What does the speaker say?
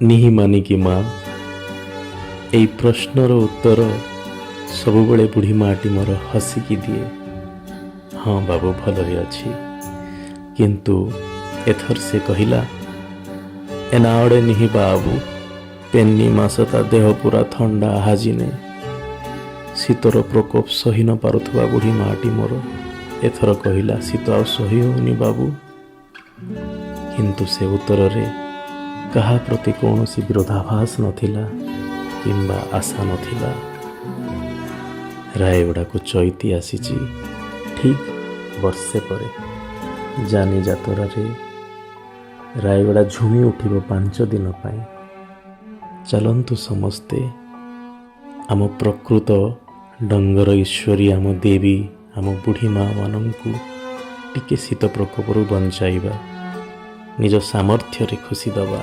ନିହି ମାନିକି ମା? ଏଇ ପ୍ରଶ୍ନର ଉତ୍ତର ସବୁବେଳେ ବୁଢ଼ୀ ମାଟି ମୋର ହସିକି ଦିଏ, ହଁ ବାବୁ, ଭଲରେ ଅଛି। କିନ୍ତୁ ଏଥର ସେ କହିଲା, ଏନାଅଡ଼େ ନିହି ବାବୁ, 3 ମାସ ତା ଦେହ ପୁରା ଥଣ୍ଡା ହାଜିନେ। ଶୀତର ପ୍ରକୋପ ସହି ନ ପାରୁଥିବା ବୁଢ଼ୀ ମାଟି ମୋର ଏଥର କହିଲା, ଶୀତ ଆଉ ସହି ହେଉନି ବାବୁ। କିନ୍ତୁ ସେ ଉତ୍ତରରେ କାହା ପ୍ରତି କୌଣସି ବିରୋଧାଭାସ ନଥିଲା କିମ୍ବା ଆଶା ନଥିଲା। ରାୟଗଡ଼ାକୁ ଚୈତି ଆସିଛି ଠିକ୍ ବର୍ଷେ ପରେ। ଯାନି ଯାତରାରେ ରାୟଗଡ଼ା ଝୁମି ଉଠିବ 5 ଦିନ ପାଇଁ। ଚାଲନ୍ତୁ ସମସ୍ତେ ଆମ ପ୍ରକୃତ ଡଙ୍ଗର ଈଶ୍ୱରୀ, ଆମ ଦେବୀ, ଆମ ବୁଢ଼ୀ ମାମାନଙ୍କୁ ଟିକେ ଶୀତ ପ୍ରକୋପରୁ ବଞ୍ଚାଇବା, ନିଜ ସାମର୍ଥ୍ୟରେ ଖୁସି ଦେବା।